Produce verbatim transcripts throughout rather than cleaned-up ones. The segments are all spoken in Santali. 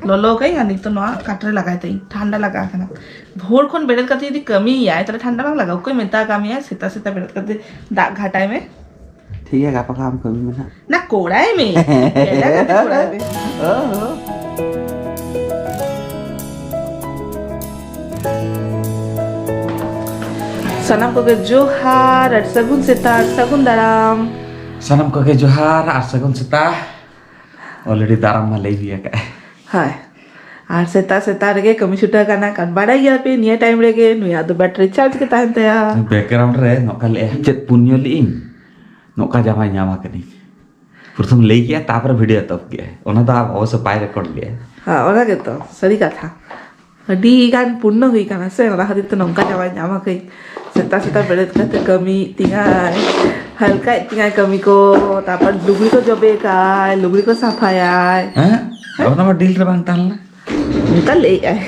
ᱞᱚᱞᱚ ᱠᱟᱹᱧ ᱟᱨ ᱱᱤᱛᱚᱜ ᱱᱚᱣᱟ ᱠᱟᱴ ᱨᱮ ᱞᱟᱜᱟᱭ ᱛᱟᱹᱧ, ᱴᱷᱟᱱᱰᱟ ᱞᱟᱜᱟᱜ ᱠᱟᱱᱟ᱾ ᱵᱷᱳᱨ ᱠᱷᱚᱱ ᱵᱮᱨᱮᱫ ᱠᱟᱛᱮ ᱡᱩᱫᱤ ᱠᱟᱹᱢᱤᱭᱟᱭ, ᱛᱟᱦᱞᱮ ᱴᱷᱟᱱᱰᱟ ᱵᱟᱝ ᱞᱟᱜᱟᱜᱼᱟ? ᱚᱠᱚᱭ ᱢᱮᱛᱟ ᱠᱟᱜ ᱢᱮᱭᱟ ᱥᱮᱛᱟᱜ ᱥᱮᱛᱟᱜ ᱵᱮᱨᱮᱫ ᱠᱟᱛᱮ ᱫᱟᱜ ᱜᱷᱟᱴᱟᱭ ᱢᱮ? ᱴᱷᱤᱠ ᱜᱮᱭᱟ, ᱜᱟᱯᱟ ᱠᱷᱚᱱ ᱟᱢ ᱠᱟᱹᱢᱤ ᱢᱮ ᱱᱟᱦᱟᱜ᱾ ᱱᱟ, ᱠᱚᱲᱟᱭ ᱢᱮ᱾ ᱮᱲᱟ ᱠᱟᱛᱮ ᱠᱚᱲᱟᱭ ᱢᱮ᱾ ᱚ, ᱚ᱾ ᱥᱟᱱᱟᱢ ᱠᱚᱜᱮ ᱡᱚᱦᱟᱨ ᱟᱨ ᱥᱟᱹᱜᱩᱱ ᱥᱮᱛᱟᱜ, ᱥᱟᱹᱜᱩᱱ ᱫᱟᱨᱟᱢ᱾ ᱥᱟᱱᱟᱢ ᱠᱚᱜᱮ ᱡᱚᱦᱟᱨ ᱟᱨ ᱥᱟᱹᱜᱩᱱ ᱥᱮᱛᱟᱜ᱾ Already ᱫᱟᱨᱟᱢ ᱢᱟ ᱞᱟᱹᱭ ᱦᱩᱭ ᱟᱠᱟᱫ᱾ ᱦᱳᱭ᱾ ᱟᱨ ᱥᱮᱛᱟᱜ ᱥᱮᱛᱟᱜ ᱨᱮᱜᱮ ᱠᱟᱹᱢᱤ ᱪᱷᱩᱴᱟᱹᱣ ᱠᱟᱱᱟ, ᱠᱟᱨᱚᱱ ᱵᱟᱲᱟᱭ ᱜᱮᱭᱟ ᱯᱮ ᱱᱤᱭᱟᱹ time ᱨᱮᱜᱮ ᱱᱩᱭᱟᱜ ᱫᱚ battery charge ᱜᱮ ᱛᱟᱦᱮᱱ ᱛᱟᱭᱟ᱾ Background ᱨᱮ ᱱᱚᱝᱠᱟ ᱞᱟᱹᱭᱟ, ᱪᱮᱫ ᱯᱩᱱᱭᱚ ᱞᱮᱜ ᱤᱧ, ᱱᱚᱝᱠᱟ ᱡᱟᱶᱟᱭ ᱧᱟᱢ ᱟᱠᱟᱫᱤᱧ᱾ ᱯᱨᱚᱛᱷᱚᱢ ᱞᱟᱹᱭ ᱠᱮᱜᱼᱟ, ᱛᱟᱯᱚᱨᱮ video ᱮᱛᱚᱦᱚᱵ ᱠᱮᱜᱼᱟᱭ᱾ ᱚᱱᱟ ᱫᱚ ᱚᱵᱚᱥᱥᱚ ᱵᱟᱭ record ᱞᱮᱜᱼᱟ᱾ ᱦᱮᱸ, ᱚᱱᱟ ᱜᱮᱛᱚ ᱥᱟᱹᱨᱤ ᱠᱟᱛᱷᱟ᱾ ᱟᱹᱰᱤ ᱜᱟᱱ ᱯᱩᱨᱱᱚ ᱦᱩᱭ ᱠᱟᱱᱟ ᱥᱮ, ᱚᱱᱟ ᱠᱷᱟᱹᱛᱤᱨ ᱛᱮ ᱱᱚᱝᱠᱟ ᱡᱟᱶᱟᱭ ᱧᱟᱢ ᱟᱠᱟᱫᱟᱹᱧ᱾ ᱥᱮᱛᱟᱜ ᱥᱮᱛᱟᱜ ᱵᱮᱨᱮᱫ ᱠᱟᱛᱮ ᱠᱟᱹᱢᱤᱭᱮᱫ ᱛᱤᱧᱟᱭ, ᱦᱟᱞᱠᱟᱭᱮᱫ ᱛᱤᱧᱟᱭ ᱠᱟᱹᱢᱤ ᱠᱚ, ᱛᱟᱨᱯᱚᱨ ᱞᱩᱜᱽᱲᱤ ᱠᱚ ᱡᱚᱵᱮ ᱠᱟᱭ, ᱞᱩᱜᱽᱲᱤ ᱠᱚ ᱥᱟᱯᱷᱟᱭᱟᱭ᱾ ᱦᱮᱸ? ᱚᱱᱟ ᱢᱟ deal ᱨᱮ ᱵᱟᱝ ᱛᱟᱦᱮᱸ ᱞᱮᱱᱟ᱾ ᱚᱱᱠᱟ ᱞᱟᱹᱭᱮᱫ ᱟᱭ᱾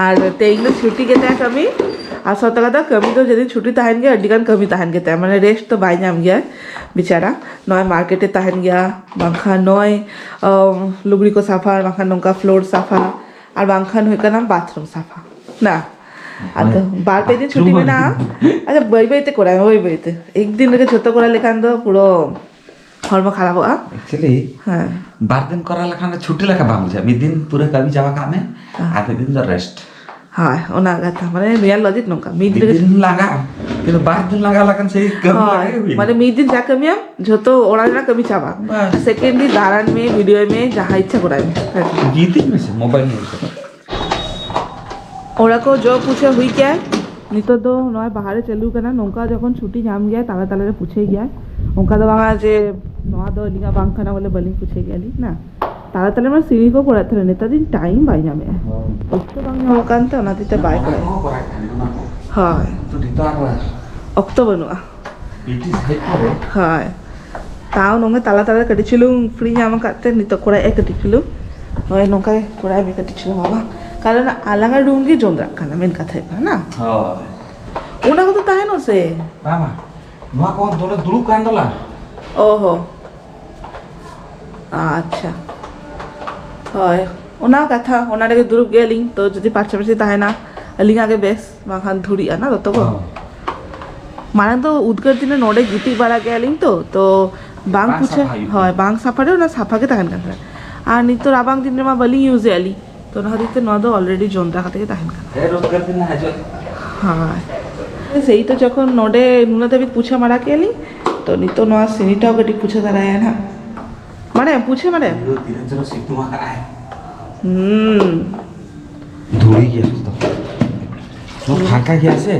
ᱟᱨ ᱛᱮᱦᱮᱧ ᱫᱚ ᱪᱷᱩᱴᱤ ᱜᱮᱛᱟᱭᱟ ᱠᱟᱹᱢᱤ᱾ ᱟᱥᱚᱞ ᱠᱟᱛᱷᱟ ᱫᱚ ᱠᱟᱹᱢᱤ ᱫᱚ ᱡᱮᱫᱤᱱ ᱪᱷᱩᱴᱤ ᱛᱟᱦᱮᱱ ᱜᱮᱭᱟ, ᱟᱹᱰᱤ ᱜᱟᱱ ᱠᱟᱹᱢᱤ ᱛᱟᱦᱮᱱ ᱜᱮᱛᱟᱭᱟ, ᱢᱟᱱᱮ rest ᱫᱚ ᱵᱟᱭ ᱧᱟᱢ ᱜᱮᱭᱟ ᱵᱮᱪᱟᱨᱟ᱾ ᱱᱚᱜᱼᱚᱭ market ᱮ ᱛᱟᱦᱮᱱ ᱜᱮᱭᱟ, ᱵᱟᱝᱠᱷᱟᱱ ᱱᱚᱜᱼᱚᱭ, ᱟᱢ, ᱞᱩᱜᱽᱲᱤ ᱠᱚ ᱥᱟᱯᱷᱟ, ᱵᱟᱝᱠᱷᱟᱱ ᱱᱚᱝᱠᱟ floor ᱥᱟᱯᱷᱟ, ᱟᱨ ᱵᱟᱝᱠᱷᱟᱱ ᱦᱩᱭᱩᱜ ᱠᱟᱱᱟ bathroom ᱥᱟᱯᱷᱟ᱾ ᱱᱟ, ᱟᱫᱚ ᱢᱟᱱᱮ ᱵᱟᱨ ᱯᱮ ᱫᱤᱱ ᱪᱷᱩᱴᱤ ᱢᱮᱱᱟᱜᱼᱟ᱾ ᱟᱪᱪᱷᱟ, ᱵᱟᱹᱭ ᱵᱟᱹᱭ ᱛᱮ ᱠᱚᱨᱟᱣ ᱢᱮ, ᱵᱟᱹᱭ ᱵᱟᱹᱭ ᱛᱮ᱾ ᱮᱠ ᱫᱤᱱ ᱨᱮᱜᱮ ᱡᱷᱚᱛᱚ ᱠᱚᱨᱟᱣ ᱞᱮᱠᱷᱟᱱ ᱫᱚ ᱯᱩᱨᱟᱹ ᱦᱚᱲᱢᱚ ᱠᱷᱟᱨᱟᱯᱚᱜᱼᱟ᱾ Actually, ᱦᱮᱸ᱾ ᱵᱟᱨ ᱫᱤᱱ ᱠᱚᱨᱟᱣ ᱞᱮᱠᱷᱟᱱ ᱫᱚ ᱪᱷᱩᱴᱤ ᱞᱮᱠᱟ ᱵᱟᱝ ᱵᱩᱡᱷᱟᱹᱜᱼᱟ, ᱢᱤᱫ ᱫᱤᱱ ᱯᱩᱨᱟᱹ ᱠᱟᱹᱢᱤ ᱪᱟᱵᱟ ᱠᱟᱜ ᱢᱮ, ᱦᱮᱸ᱾ ᱟᱨ ᱢᱤᱫ ᱫᱤᱱ ᱫᱚ rest᱾ ᱦᱳᱭ, ᱚᱱᱟ ᱠᱟᱛᱷᱟ, ᱢᱟᱱᱮ ᱱᱩᱭᱟᱜ logic ᱱᱚᱝᱠᱟ, ᱢᱤᱫ ᱢᱤᱫ ᱨᱮᱜᱮ ᱫᱤᱱ ᱞᱟᱸᱜᱟᱜ ᱟᱢ, ᱠᱤᱱᱛᱩ ᱵᱟᱨ ᱫᱤᱱ ᱞᱟᱸᱜᱟ ᱞᱮᱠᱷᱟᱱ ᱥᱮᱭ ᱠᱟᱹᱢᱤ ᱦᱳᱭ, ᱞᱟᱸᱜᱟ ᱜᱮ ᱦᱩᱭᱱᱟ᱾ ᱢᱟᱱᱮ ᱢᱤᱫ ᱫᱤᱱ ᱡᱟ ᱠᱟᱹᱢᱤᱭᱟᱢ, ᱡᱷᱚᱛᱚ ᱚᱲᱟᱜ ᱨᱮᱱᱟᱜ ᱠᱟᱹᱢᱤ ᱪᱟᱵᱟ᱾ ᱵᱟᱥ᱾ Second ᱫᱤᱱ ᱫᱟᱬᱟᱱ ᱢᱮ, video ᱢᱮ, ᱡᱟᱦᱟᱸ ᱤᱪᱪᱷᱟ ᱠᱚᱨᱟᱣ ᱢᱮ᱾ ᱜᱤᱛᱤᱡ ᱢᱮᱥᱮ, mobile ᱧᱮᱞ ᱠᱟᱛᱮ᱾ ᱚᱲᱟᱜ ᱠᱚ ᱡᱚᱜ ᱯᱩᱪᱷᱟᱹ ᱦᱩᱭ ᱠᱮᱜᱼᱟᱭ᱾ ᱱᱤᱛᱚᱜ ᱫᱚ ᱱᱚᱜᱼᱚᱭ ᱵᱟᱦᱟᱨᱮ ᱪᱟᱹᱞᱩ ᱠᱟᱱᱟ, ᱱᱚᱝᱠᱟ ᱡᱚᱠᱷᱚᱱ ᱪᱷᱩᱴᱤ ᱧᱟᱢ ᱜᱮᱭᱟᱭ, ᱛᱟᱞᱟ ᱛᱟᱞᱟ ᱨᱮ ᱯᱩᱪᱷᱟᱹᱭ ᱜᱮᱭᱟᱭ᱾ ᱚᱱᱠᱟ ᱫᱚ ᱵᱟᱝᱟ ᱡᱮ ᱱᱚᱣᱟ ᱫᱚ ᱟᱹᱞᱤᱧᱟᱜ ᱵᱟᱝ ᱠᱟᱱᱟ ᱵᱚᱞᱮ ᱵᱟᱹᱞᱤᱧ ᱯᱩᱪᱷᱟᱹᱭ ᱜᱮᱭᱟᱞᱤᱧ, ᱱᱟ᱾ ᱛᱟᱞᱟ ᱛᱟᱞᱟ ᱨᱮ ᱥᱤᱲᱤ ᱠᱚ ᱠᱚᱨᱟᱣᱮᱫ ᱛᱟᱦᱮᱱᱟ, ᱱᱮᱛᱟᱨ ᱫᱤᱱ time ᱵᱟᱭ ᱧᱟᱢᱮᱜᱼᱟ᱾ ᱦᱳᱭ᱾ ᱚᱠᱛᱚ ᱵᱟᱝ ᱧᱟᱢᱚᱜ ᱠᱟᱱᱛᱮ ᱚᱱᱟ ᱦᱚᱛᱮᱡ ᱛᱮ ᱵᱟᱭ ᱚᱱᱟ ᱠᱚᱨᱟᱣᱮᱫ᱾ ᱠᱚᱦᱚᱸ ᱠᱚᱨᱟᱣᱮᱫ ᱛᱟᱦᱮᱱᱟ, ᱚᱱᱟ ᱠᱚ᱾ ᱦᱳᱭ᱾ ᱛᱚ ᱱᱤᱛᱚᱜ ᱟᱨ ᱚᱠᱛᱚ ᱵᱟᱹᱱᱩᱜᱼᱟ᱾ British ᱦᱮᱡ ᱯᱚᱨᱮ᱾ ᱦᱳᱭ᱾ ᱛᱟᱣ ᱱᱚᱝᱠᱟ ᱛᱟᱞᱟ ᱛᱟᱞᱟ ᱨᱮ ᱠᱟᱹᱴᱤᱡ ᱪᱩᱞᱩᱝ free ᱧᱟᱢ ᱟᱠᱟᱫ ᱛᱮ ᱱᱤᱛᱚᱜ ᱠᱚᱨᱟᱣᱮᱫᱼᱟ ᱠᱟᱹᱴᱤᱡ ᱪᱩᱞᱩᱝ᱾ ᱦᱳᱭ, ᱱᱚᱝᱠᱟ ᱜᱮ ᱠᱚᱨᱟᱣ ᱢᱮ ᱠᱟᱹᱴᱤᱡ ᱪᱩᱞᱩᱝ ᱵᱟᱵᱟ᱾ ᱠᱟᱨᱚᱱ ᱟᱞᱟᱝᱟᱜ room ᱜᱮ ᱡᱚᱸᱫᱽᱨᱟᱜ ᱠᱟᱱᱟ, ᱢᱮᱱ ᱠᱟᱛᱷᱟ ᱦᱩᱭᱩᱜ ᱠᱟᱱᱟ, ᱱᱟ? ᱦᱳᱭ᱾ ᱚᱱᱟ ᱠᱚᱫᱚ ᱛᱟᱦᱮᱱᱚᱜ ᱥᱮ? ᱵᱟᱝ, ᱵᱟᱝ᱾ ᱱᱚᱣᱟ ᱠᱚ ᱫᱚᱞᱮ ᱫᱩᱲᱩᱵ ᱠᱟᱱ ᱫᱚᱞᱟ᱾ ᱚ ᱦᱚ᱾ ᱟᱪᱪᱷᱟ᱾ ᱦᱳᱭ᱾ ᱚᱱᱟ ᱠᱟᱛᱷᱟ, ᱚᱱᱟ ᱨᱮᱜᱮ ᱫᱩᱲᱩᱵ ᱜᱮᱭᱟᱞᱤᱧ, ᱛᱚ ᱡᱩᱫᱤ ᱯᱟᱨᱪᱟ ᱯᱟᱨᱪᱤ ᱛᱟᱦᱮᱱᱟ, ᱟᱹᱞᱤᱧᱟᱜ ᱜᱮ ᱵᱮᱥ, ᱵᱟᱝᱠᱷᱟᱱ ᱫᱷᱩᱲᱤᱜᱼᱟ ᱱᱟ ᱫᱚᱛᱚ ᱠᱚ᱾ ᱦᱚᱸ᱾ ᱢᱟᱲᱟᱝ ᱫᱚ ᱩᱫᱽᱜᱟᱹᱨ ᱫᱤᱱ ᱨᱮ ᱱᱚᱰᱮ ᱜᱤᱛᱤᱡ ᱵᱟᱲᱟ ᱠᱮᱭᱟᱞᱤᱧ ᱛᱚ, ᱛᱚ ᱵᱟᱝ ᱵᱟᱝ ᱯᱩᱪᱷᱟᱹ, ᱥᱟᱯᱷᱟ ᱦᱩᱭᱩᱜ ᱦᱳᱭ, ᱠᱟᱱᱟ᱾ ᱵᱟᱝ ᱥᱟᱯᱷᱟ ᱨᱮ ᱚᱱᱟ ᱥᱟᱯᱷᱟ ᱜᱮ ᱛᱟᱦᱮᱱ ᱠᱟᱱ ᱛᱟᱦᱮᱸᱫ᱾ ᱟᱨ ᱱᱤᱛᱚᱜ ᱨᱟᱵᱟᱝ ᱫᱤᱱ ᱨᱮᱢᱟ ᱵᱟᱹᱞᱤᱧ ᱤᱭᱩᱡᱮᱫᱼᱟ ᱞᱤᱧ, ᱛᱚ ᱚᱱᱟ ᱠᱷᱟᱹᱛᱤᱨ ᱛᱮ ᱱᱚᱣᱟ ᱫᱚ ᱚᱞᱨᱮᱰᱤ ᱡᱚᱸᱫᱽᱨᱟ ᱠᱟᱛᱮ ᱜᱮ ᱛᱟᱦᱮᱱ ᱠᱟᱱᱟ᱾ ᱦᱮᱸ, ᱨᱳᱡᱽᱜᱟᱨ ᱫᱤᱱ ᱦᱤᱡᱩᱜ᱾ ᱦᱳᱭ᱾ ᱥᱮᱭ ᱛᱚ ᱡᱚᱠᱷᱚᱱ ᱱᱚᱰᱮ ᱱᱩᱱᱟᱹᱜ ᱫᱷᱟᱹᱵᱤᱡ ᱯᱩᱪᱷᱟᱹ ᱢᱟᱲᱟ ᱠᱮᱫᱼᱟ ᱞᱤᱧ, ᱛᱚ ᱱᱤᱛᱚᱜ ᱱᱚᱣᱟ ᱥᱤᱲᱤᱴᱟᱜ ᱠᱟᱹᱴᱤᱡ ᱯᱩᱪᱷᱟᱹ ᱫᱷᱟᱨᱟᱭᱟ ᱱᱟᱦᱟᱜ᱾ ᱵᱟᱲᱟᱭᱟᱢ, ᱯᱩᱪᱷᱟᱹ ᱵᱟᱲᱟᱭᱟᱢ? ᱤᱧ ᱫᱚ ᱛᱤᱱᱟᱹᱜ ᱡᱳᱨ ᱥᱤᱛᱩᱝ ᱟᱠᱟᱫᱼᱟᱭ᱾ ᱦᱩᱸ᱾ ᱫᱷᱩᱲᱤ ᱜᱮᱭᱟ ᱥᱩᱫᱷᱩ᱾ ᱱᱚᱣᱟ ᱯᱷᱟᱸᱠᱟ ᱜᱮᱭᱟ ᱥᱮ,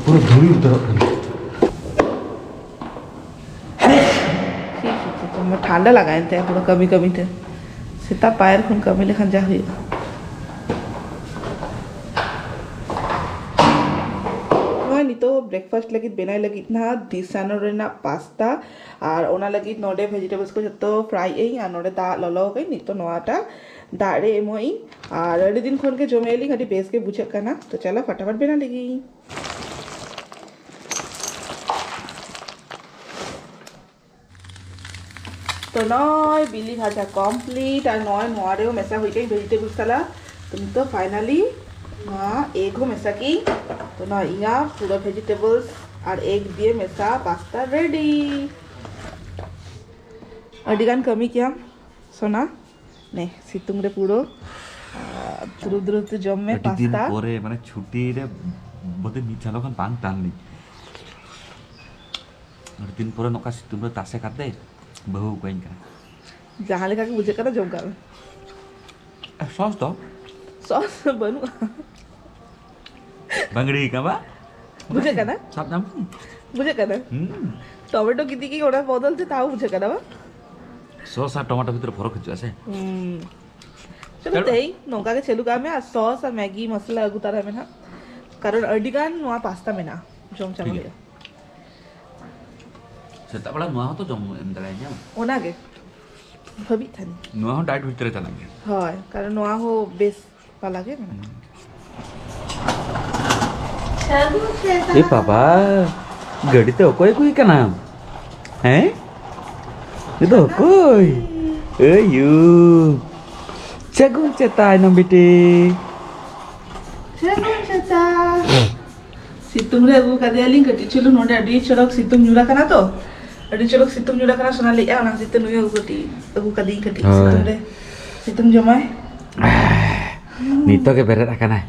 ᱯᱩᱨᱟᱹ ᱫᱷᱩᱲᱤ ᱩᱛᱟᱹᱨᱚᱜ ᱠᱟᱱᱟ᱾ ᱴᱷᱤᱠ, ᱴᱷᱤᱠ, ᱴᱷᱤᱠ, ᱴᱷᱤᱠ᱾ ᱴᱷᱟᱱᱰᱟ ᱞᱟᱜᱟᱭᱮᱱ ᱛᱟᱭᱟ ᱯᱩᱨᱟᱹ ᱠᱟᱹᱢᱤ ᱠᱟᱹᱢᱤ ᱛᱮ᱾ ᱥᱮᱛᱟᱜ ᱯᱟᱭᱟᱨ ᱠᱷᱚᱱ ᱠᱟᱹᱢᱤ ᱞᱮᱠᱷᱟᱱ ᱡᱟ ᱦᱩᱭᱩᱜᱼᱟ᱾ ᱱᱚᱜᱼᱚᱭ ᱱᱤᱛᱚᱜ ᱵᱨᱮᱠᱯᱷᱟᱥᱴ ᱞᱟᱹᱜᱤᱫ ᱵᱮᱱᱟᱣ ᱞᱟᱹᱜᱤᱫ ᱱᱟᱦᱟᱜ ᱫᱤᱥᱟᱱᱚ ᱨᱮᱱᱟᱜ ᱯᱟᱥᱛᱟ, ᱟᱨ ᱚᱱᱟ ᱞᱟᱹᱜᱤᱫ ᱱᱚᱰᱮ ᱵᱷᱮᱡᱤᱴᱮᱵᱚᱞᱥ ᱠᱚ ᱡᱚᱛᱚ ᱯᱷᱨᱟᱭ ᱟᱹᱧ, ᱟᱨ ᱱᱚᱰᱮ ᱫᱟᱜ ᱞᱚᱞᱚ ᱟᱠᱟᱧ᱾ ᱱᱤᱛᱚᱜ ᱱᱚᱣᱟᱴᱟᱜ ᱫᱟᱜ ᱨᱮ ᱮᱢᱚᱜ ᱟᱹᱧ᱾ ᱟᱨ ᱟᱹᱰᱤ ᱫᱤᱱ ᱠᱷᱚᱱ ᱜᱮ ᱡᱚᱢᱮᱫ ᱞᱤᱧ, ᱟᱹᱰᱤ ᱵᱮᱥ ᱜᱮ ᱵᱩᱡᱷᱟᱹᱜ ᱠᱟᱱᱟ᱾ ᱛᱚ ᱪᱚᱞᱚ ᱯᱷᱟᱴᱟᱯᱷᱟᱴ ᱵᱮᱱᱟᱣ ᱞᱮᱜᱤᱧ᱾ ᱛᱚ ᱱᱚᱜᱼᱚᱭ ᱵᱤᱞᱤ ᱵᱷᱟᱡᱟ ᱠᱚᱢᱯᱞᱤᱴ, ᱟᱨ ᱱᱚᱜᱼᱚᱭ ᱱᱚᱣᱟ ᱨᱮᱦᱚᱸ ᱢᱮᱥᱟ ᱦᱩᱭ ᱠᱟᱱᱟ ᱵᱷᱮᱡᱤᱴᱮᱵᱚᱞ ᱥᱟᱞᱟᱜ᱾ ᱛᱚ ᱱᱤᱛᱚᱜ ᱯᱷᱟᱭᱱᱟᱞᱤ ᱱᱚᱣᱟ ᱮᱜᱽ ᱦᱚᱸ ᱢᱮᱥᱟ ᱠᱤᱧ᱾ ᱛᱚ ᱱᱚᱣᱟ ᱤᱧᱟᱹᱜ ᱯᱩᱨᱟᱹ ᱵᱷᱮᱡᱤᱴᱮᱵᱚᱞᱥ ᱟᱨ ᱮᱜᱽ ᱫᱤᱭᱮ ᱢᱮᱥᱟ ᱯᱟᱥᱛᱟ ᱨᱮᱰᱤ᱾ ᱟᱹᱰᱤ ᱜᱟᱱ ᱠᱟᱹᱢᱤ ᱠᱮᱭᱟᱢ ᱥᱳᱱᱟ, ᱱᱮ ᱥᱤᱛᱩᱝ ᱨᱮ ᱯᱩᱨᱟᱹ, ᱟᱨ, ᱫᱩᱨᱩᱵ ᱫᱩᱨᱩᱵ ᱛᱮ ᱡᱚᱢ ᱢᱮ ᱟᱹᱰᱤ ᱫᱤᱱ ᱯᱟᱥᱛᱟ᱾ ᱯᱚᱨᱮ, ᱢᱟᱱᱮ, ᱪᱷᱩᱴᱤ ᱨᱮ ᱵᱚᱞᱛᱮ ᱢᱤᱫ ᱪᱟᱸᱫᱳ ᱠᱷᱚᱱ ᱵᱟᱝ ᱛᱟᱦᱮᱸ ᱞᱤᱧ᱾ ᱟᱹᱰᱤ ᱫᱤᱱ ᱯᱚᱨᱮ ᱱᱚᱝᱠᱟ ᱥᱤᱛᱩᱝ ᱨᱮ ᱛᱟᱥᱮ ᱠᱟᱛᱮ ᱵᱟᱹᱦᱩ ᱟᱹᱜᱩᱣᱟᱹᱧ ᱠᱟᱱᱟ᱾ ᱡᱟᱦᱟᱸ ᱞᱮᱠᱟ ᱜᱮ ᱵᱩᱡᱷᱟᱹᱜ ᱠᱟᱱᱟ, ᱡᱚᱢ ᱠᱟᱜ ᱢᱮ᱾ ᱟᱨ ᱥᱚᱥ ᱫᱚ? ᱥᱚᱥ ᱵᱟᱹᱱᱩᱜᱼᱟ᱾ ᱵᱟᱝᱜᱽᱲᱤ ᱠᱟᱵᱟ? ᱵᱩᱡᱷᱟᱹᱜ ᱠᱟᱱᱟ? ᱥᱟᱵ ᱧᱟᱢ ᱠᱮᱫᱟᱢ? ᱵᱩᱡᱷᱟᱹᱜ ᱠᱟᱱᱟ? ᱦᱩᱸ᱾ ᱴᱚᱢᱮᱴᱳ ᱜᱤᱫᱤ ᱜᱮ ᱚᱱᱟ ᱵᱚᱫᱚᱞ ᱛᱮ ᱛᱟᱣ ᱵᱩᱡᱷᱟᱹᱜ ᱠᱟᱱᱟ ᱵᱟᱝ? ᱥᱚᱥ ᱟᱨ ᱴᱚᱢᱮᱴᱳ ᱵᱷᱤᱛᱨᱤ ᱨᱮ ᱯᱷᱚᱨᱚᱠ ᱦᱤᱡᱩᱜᱼᱟ ᱥᱮ? ᱦᱩᱸ᱾ ᱪᱚᱞᱚ, ᱪᱚᱞᱚ᱾ ᱛᱮᱦᱮᱧ ᱱᱚᱝᱠᱟ ᱜᱮ ᱪᱟᱹᱞᱩ ᱠᱟᱜ ᱢᱮ, ᱟᱨ ᱥᱚᱥ ᱟᱨ ᱢᱮᱜᱤ ᱢᱚᱥᱞᱟ ᱟᱹᱜᱩ ᱛᱟᱨᱟᱭ ᱢᱮ ᱱᱟᱦᱟᱜ, ᱠᱟᱨᱚᱱ ᱟᱹᱰᱤ ᱜᱟᱱ ᱱᱚᱣᱟ ᱯᱟᱥᱛᱟ ᱢᱮᱱᱟᱜᱼᱟ, ᱡᱚᱢ ᱪᱟᱵᱟ ᱴᱷᱤᱠ ᱜᱮᱭᱟ᱾ ᱦᱩᱭᱩᱜᱼᱟ᱾ ᱥᱮᱛᱟᱜ ᱵᱮᱲᱟ ᱱᱚᱣᱟ ᱦᱚᱸᱛᱚ ᱡᱚᱢ ᱮᱢ ᱫᱟᱲᱮᱭᱟᱹᱧᱟᱢ᱾ ᱚᱱᱟᱜᱮ ᱵᱷᱟᱹᱵᱤᱜ ᱛᱟᱦᱮᱱ᱾ ᱱᱚᱣᱟ ᱦᱚᱸ ᱰᱟᱭᱮᱴ ᱵᱷᱤᱛᱨᱤ ᱨᱮ ᱪᱟᱞᱟᱜ ᱜᱮᱭᱟ᱾ ᱦᱳᱭ, ᱠᱟᱨᱚᱱ ᱱᱚᱣᱟ ᱦᱚᱸ ᱵᱮᱥ ᱯᱟᱞᱟ ᱜᱮ ᱢᱮᱱᱟᱜᱼᱟ᱾ ᱮ ᱵᱟᱵᱟ, ᱜᱟᱹᱰᱤ ᱛᱮ ᱚᱠᱚᱭ ᱟᱹᱜᱩᱭ ᱠᱟᱱᱟᱢ? ᱦᱮᱸ? ᱱᱤᱛ ᱫᱚ ᱚᱠᱚᱭ? ᱮᱭ ᱭᱩ᱾ ᱥᱟᱹᱜᱩᱱ ᱥᱮᱛᱟᱜ ᱟᱭᱱᱚᱢ ᱵᱤᱴᱤ᱾ ᱥᱟᱹᱜᱩᱱ ᱥᱮᱛᱟᱜ᱾ ᱥᱤᱛᱩᱝ ᱨᱮ ᱟᱹᱜᱩ ᱠᱟᱫᱮᱭᱟᱞᱤᱧ ᱠᱟᱹᱴᱤᱡ ᱪᱩᱞᱩᱝ᱾ ᱱᱚᱰᱮ ᱟᱹᱰᱤ ᱪᱚᱨᱚᱠ ᱥᱤᱛᱩᱝ ᱧᱩᱨ ᱟᱠᱟᱱᱟ ᱛᱚ, ᱟᱹᱰᱤ ᱪᱚᱨᱚᱠ ᱥᱤᱛᱩᱝ ᱧᱩᱨ ᱟᱠᱟᱱᱟ ᱥᱳᱱᱟ ᱞᱟᱹᱭᱮᱜᱼᱟ, ᱚᱱᱟ ᱠᱷᱟᱹᱛᱤᱨ ᱛᱮ ᱱᱩᱭ ᱟᱹᱜᱩ ᱠᱟᱹᱴᱤᱡ ᱟᱹᱜᱩ ᱠᱟᱫᱮᱭᱟᱹᱧ ᱠᱟᱹᱴᱤᱡ᱾ ᱦᱳᱭ᱾ ᱥᱤᱛᱩᱝ ᱨᱮ ᱥᱤᱛᱩᱝ ᱡᱚᱢᱟᱭ᱾ ᱱᱤᱛᱚᱜ ᱜᱮ ᱵᱮᱨᱮᱫ ᱟᱠᱟᱱᱟᱭ᱾